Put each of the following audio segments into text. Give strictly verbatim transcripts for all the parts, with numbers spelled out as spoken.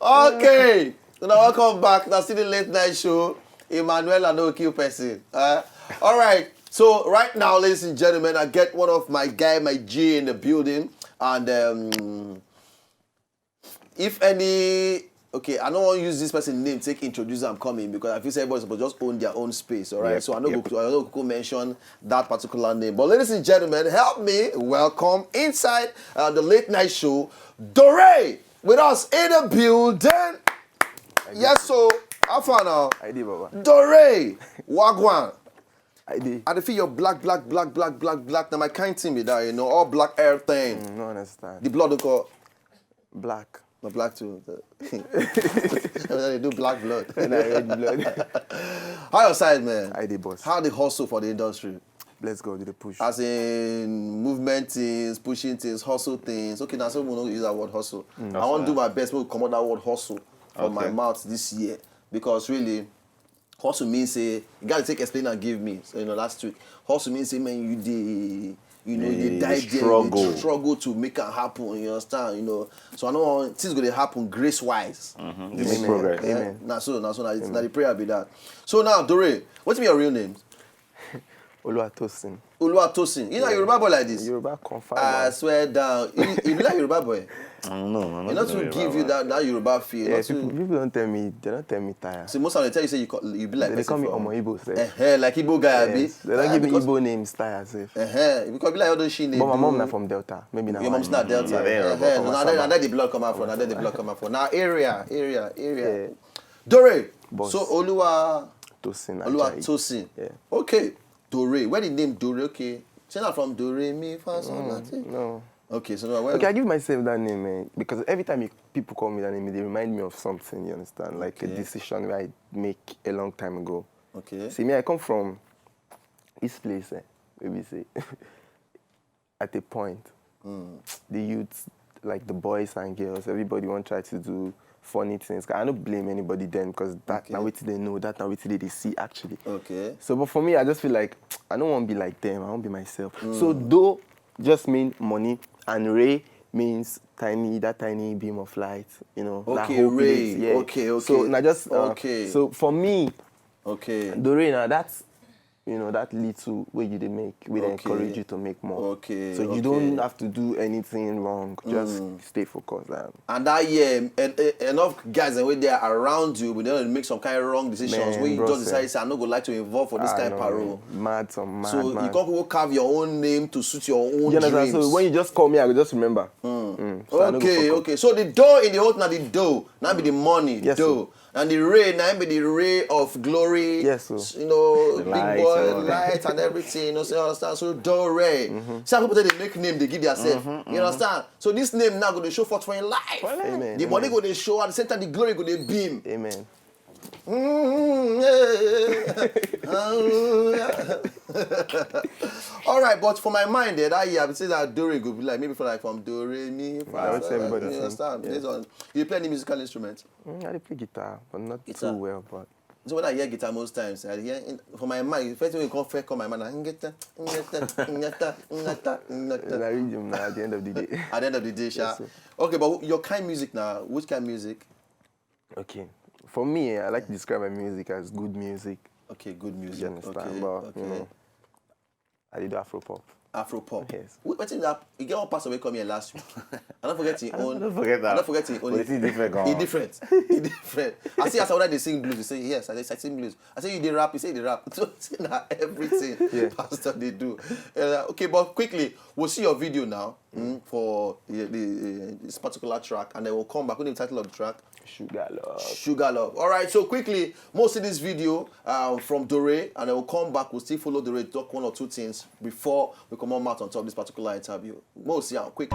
Okay. So now welcome back. Now see the late night show. Emmanuel, I know kill person. Uh, all right. So right now, ladies and gentlemen, I get one of my guy, my G in the building, and um, if any, okay, I don't want to use this person name take introduce I'm coming because I feel say everybody suppose just own their own space, all right? Yep, so I know yep. Go, I know go mention that particular name. But ladies and gentlemen, help me welcome inside uh, the late night show, Dore, with us in the building. Yes, so how far now? I did, Baba. Dore, Wagwan. I did. I dey feel your black, black, black, black, black, black. Now my kind thing be that, you know, all black everything. Mm, no understand. The blood don't call. Black. No black too. They do black blood. And I red blood. How your side, man? I dey boss. How the hustle for the industry? Let's go, do the push. As in movement things, pushing things, hustle things. Okay, now some people don't use that word hustle. Mm, I want to do my best to come out that word hustle from okay. My mouth this year because really, hustle means say you gotta take explain and give me. So you know last week, hustle means say man you dey you know you dey die there, you dey struggle to make am happen. You understand? You know, so I know things go dey happen grace wise. Mm-hmm. Amen. Progress. Amen. Na so na so na the prayer be that. So now Dore, wetin be your real name? Oluwatosin. Oluwatosin. You know Yoruba boy like this? Yoruba confirm. I swear down. You, you be like Yoruba boy. I don't know. You know to give you that, that Yoruba feel. Yeah, people, people don't tell me, they don't tell me tire. See, most of them tell you say you, call, you be like. They call me Omo Igbo sef. Uh-huh, like Igbo guy, yes. They don't give me Igbo names tire sef. Uh-huh. Because be like all those she name. But my mom na from Delta. Maybe na your mom's not Delta. Yeah, yeah, uh-huh. Now that the blood come out for. Now that the blood come out for. Now area, area, area. Yeah. Dore. Boss. So Oluwa Tosin. Oluwatosin. Yeah. Okay. Dore. Where the name Dore? Okay. Say that from Dore, me, fa, so, mm, nothing. No. Okay, so now where? Okay, I give myself that name, man, because every time you, people call me that name, they remind me of something, you understand? Like okay. A decision I make a long time ago. Okay. See, me, I come from this place, eh, where we say, at a point, mm. The youth, like the boys and girls, everybody want try to do funny things. I don't blame anybody then because that okay. Now what they know, that now what they, they see actually. Okay. So, but for me, I just feel like I don't want to be like them. I want to be myself. Mm. So, though just mean money and ray means tiny, that tiny beam of light, you know. Okay, that ray. Yeah. Okay, okay. So, now just uh, okay. So for me, okay. The ray now that's you know that little way you dey make will okay. Encourage you to make more okay so you okay. Don't have to do anything wrong just mm. Stay focused and and that year en en enough guys wey dey around you but they don't make some kind of wrong decisions man, wey you just decide say I no go like to involve for this ah, kind no, parole mad some mad so mad. You come go carve your own name to suit your own you understand? Dreams. So when you just call me I go just remember mm. Mm. So okay okay so the door in the old na the door na be the money yes, door. And the ray, now be the ray of glory. Yes, sir. You know, the big light, boy, light and everything. You know, so you understand. So do ray. Mm-hmm. Some people say they make name, they give themselves. Mm-hmm, you understand? So this name now go to show forth for your life. Amen. The money go to show at the same time, the glory go to beam. Amen. Mm, yeah. All right, but for my mind, eh, that year, I would say that Dore go be like maybe for like from Dore, me, for yeah, everybody you understand. Yeah. Based on you play any musical instrument. Mm, I dey play guitar, but not guitar. Too well. But so when I hear guitar most times, I hear in, for my mind, the first thing wey come first come my mind na ngeta, ngeta, ngeta, ngeta, ngeta. Na rhythm na at the end of the day. At the end of the day, sha. Yes, okay, but your kind music now, which kind music? Okay, for me, I like to describe my music as good music. Okay, good music. You understand? Okay, but, okay. You know, I did Afro pop. Afro pop. Yes. Wait, wetin that? You get one pastor wey come here last week. I don't forget him own. I don't forget that. I don't forget him own. But it's different. It's different. It's different. I see as I they sing blues. You say yes. I, say, I sing blues. I say you dey rap. You say you dey rap. So see na everything yeah. Pastor they do. Uh, okay, but quickly we'll see your video now mm, for the, the, uh, this particular track, and then we'll come back with the title of the track. Sugar love. Sugar love. All right. So quickly, we'll see this video. Um, from Dore, and I will come back. We'll still follow Dore, talk one or two things before we come on out on top of this particular interview. We'll see how quick.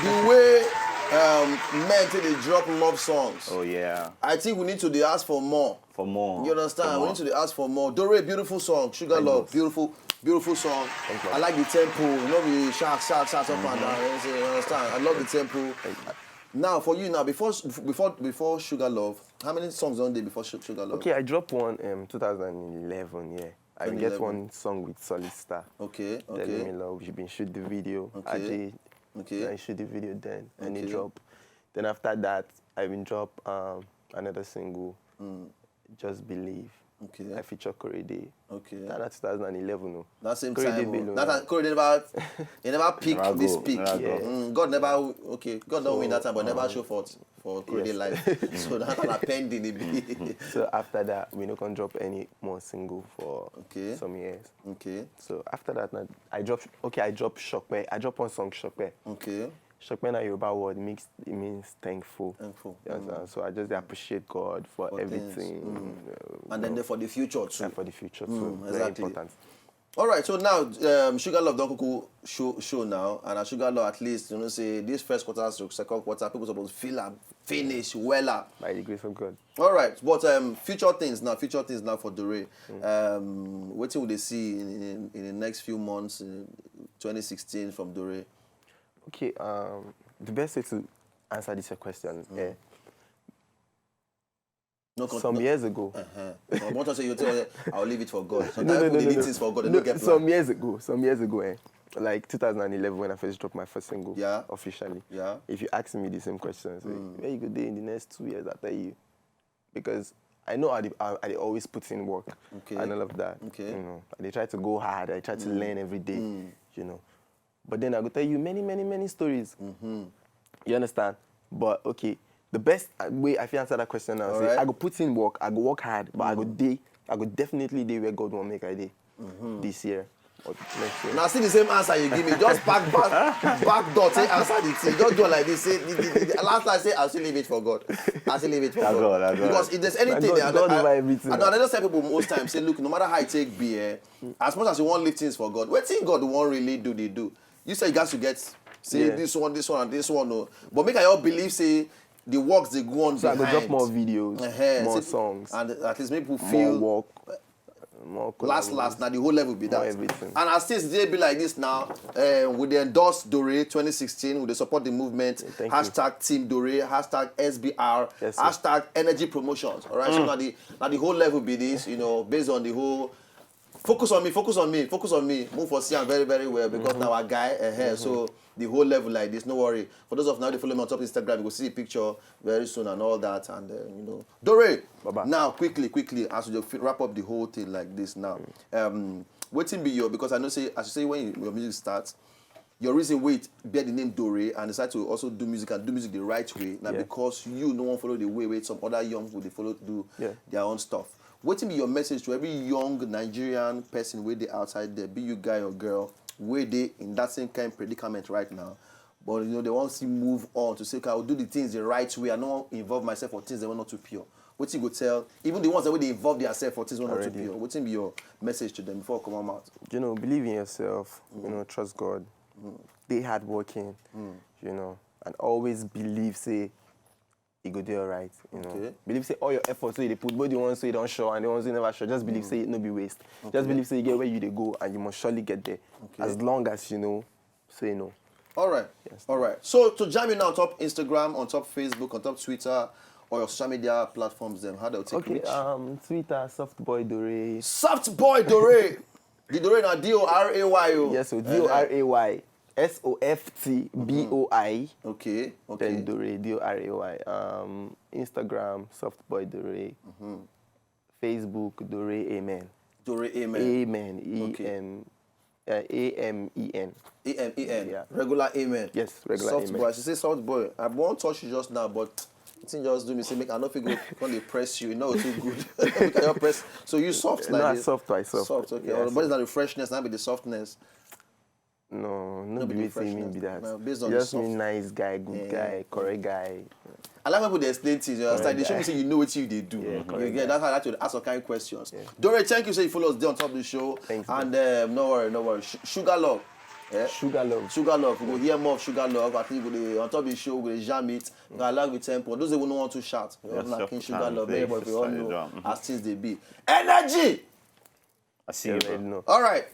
The way um, men take dey drop love songs. Oh yeah. I think we need to dey ask for more. For more. You understand? For more. We need to dey ask for more. Dore, beautiful song. Sugar Love, beautiful. Beautiful song. I like the tempo. You know, we shout, shout, shout up and down. You understand? I love the tempo. Now, for you now, before before before Sugar Love, how many songs on there before Sugar Love? Okay, I dropped one um two thousand eleven. Yeah, I get one song with Solid Star. Okay, okay. Telling me love. You been shoot the video. Okay, okay. I shoot the video then, and it drop. Then after that, I been drop um another single. Mm. Just Believe. Okay. I feature Korede. Okay. That na two thousand and eleven o. That same Korede time, oh. That time, Korede never, he never pick this pick. Never go. Mm, God never, okay, God don't win that time, but never show forth for Korede life. So that time na pending e be. So after that, we no come drop any more single for some years. Okay. So after that, na, I drop, okay, I drop Shokpe. I drop one song, Shokpe. Okay. Shokpe na Yoruba word, makes, it means thankful. Thankful. You understand? So I just dey appreciate God for everything. And then for the future too. And for the future too. Very important. All right, so now, um, Sugar Love don kuku show, show now, and as Sugar Love, at least, you know, say this first quarter to second quarter, people suppose feel am finish wella. By the grace of God. All right, but um, future things now, future things now for Dore. Um, wetin we dey see in, in, in the next few months, in twenty sixteen from Dore? Okay, um, the best way to answer this your question, eh, no, some years ago. Uh-huh. I want to say you tell, I'll leave it for God. Sometimes people dey leave things for God, they don't get plan. Some years ago, some years ago, eh, like two thousand and eleven when I first dropped my first single officially. Yeah. If you ask me the same question, say, where you go dey in the next two years, I tell you. Because I know I dey, I, I dey always put in work and all of that. Okay. You know, I dey try to go hard. I try to learn every day. You know, but then I go tell you many, many, many stories. You understand? But okay, the best uh, way I fit answer that question now, say, I go put in work, I go work hard, but I go dey, I go definitely dey where God want make I dey this year or next year. Now see the same answer you give me. Just back, back, back door. Say answer the thing. Just do it like this. Say the, the, the, the last line. Say I still leave it for God. I still leave it for God. Because if there's anything, God, I, God over everything. I, I just tell people most times. Say look, no matter how I take be, eh, as much as you want leave things for God, wetin God want really do, they do. You say you got to get, say this one, this one, and this one, no. But make I all believe say the works they go on. So behind. I go drop more videos, more songs, and at least make people feel more work. Last, last, now the whole level be that. Everything. And as things they be like this now, uh, we dey endorse Dore twenty sixteen, we dey support the movement. Yeah, thank you. Hashtag Team Dore, hashtag S B R, hashtag Energy Promotions. All right, so now the now the whole level be this, you know, based on the whole focus on me, focus on me, focus on me. Move for see am very, very well because now our guy, uh, so the whole level like this, no worry. For those of now they follow me on top Instagram, you go see the picture very soon and all that, and uh, you know, Dore. Baba. Now, quickly, quickly, as we fi- wrap up the whole thing like this now, um, wetin be your, because I know say, as you say, when you, your music starts, your reason wait bear the name Dore and decide to also do music and do music the right way. Now, because you no one follow the way where some other young people they follow do their own stuff. Wetin be your message to every young Nigerian person where they outside there, be you guy or girl, where they in that same kind of predicament right now? But you know, they want to move on to say, okay, I will do the things the right way. I don't involve myself for things that were not too pure. What you go tell, even the ones that they involve themselves for things were not too pure. What be your message to them before I come out? You know, believe in yourself. You know, trust God. Be hardworking. You know, and always believe say e go dey alright. You know, believe say all your efforts wey you dey put, both the ones wey don sure and the ones wey never sure, just believe say no be waste. Just believe say you get where you dey go and you must surely get there. As long as you know say no. All right. Yes. All right. So to jam you now on top Instagram, on top Facebook, on top Twitter, or your social media platforms, then how they'll take reach? Um, Twitter, Soft Boy Dore. Soft Boy Dore. The Dore now D O R A Y O. Yes, so D O R A Y. S O F T B O I. Okay, okay. Then Dore, D O R A Y. Um, Instagram, Soft Boy Dore. Facebook, Dore Amen. Dore Amen. Amen. Okay. E M, uh, A M E N. A M E N. Yeah. Regular amen. Yes, regular amen. Soft boy. I should say soft boy. I won't touch you just now, but the thing just do me say make I no fit go come dey press you. You know too good. Make I just press. So you soft like this. No, I soft, I soft. Soft, okay. Yeah, but it's not the freshness, not be the softness. No, no be wetin e mean be that. Based on the soft. Just mean nice guy, good guy, correct guy. I like when people dey explain things. You understand? They show me say you know what you dey do. You get that's how I like to ask some kind of questions. Dore, thank you. Say you follow us there on top of the show. Thanks. And um, no worry, no worry. Sugar Love. Yeah? Sugar Love. Sugar Love. We go hear more of Sugar Love. I think we go dey on top of the show. We go jam it. We go allow the tempo. Those who no want to shout. We all knocking Sugar Love. Everybody we all know as things they be. Energy. I see you, bro. All right.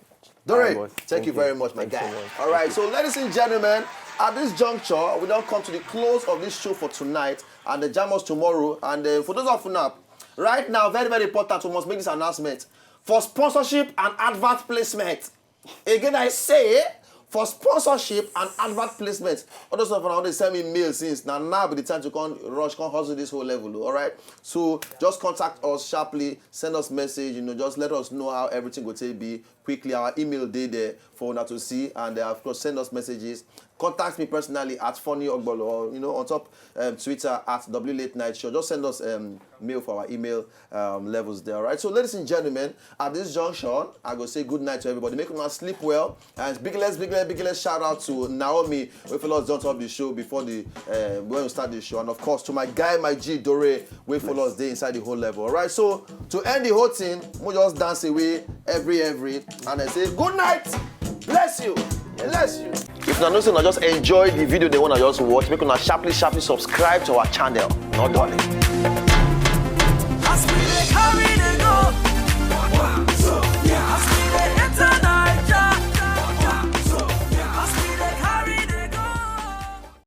Dore, Alright, boss. thank, Thank you you. Very much, my Thanks so guy. Much. All right, so ladies and gentlemen, at this juncture, we don't come to the close of this show for tonight, and the jam us tomorrow. And uh, for those of you now, right now, very, very important, we must make this announcement for sponsorship and advert placement. Again, I say, for sponsorship and advert placement. All those of you now, they send me mail since now. Now be the time to come rush, come hustle this whole level. All right, so just contact us sharply, send us message. You know, just let us know how everything go take be quickly. Our email dey there for una to see, and uh, of course, send us messages. Contact me personally at Funny Ogbolo, or you know, on top um, Twitter at W Late Night Show. Just send us um, mail for our email um, levels there. All right. So, ladies and gentlemen, at this junction, I go say good night to everybody. Make una sleep well, and big less, big less, big less shout out to Naomi. We fellows don't top the show before the uh, when we start the show, and of course to my guy, my G Dore, we fellows dey inside the whole level. All right. So to end the whole thing, we just dance away every every, and I say good night, bless you, bless you. If una know say una just enjoy the video, they wanna just watch, make una sharply sharply subscribe to our channel. Not darling. As we dey carry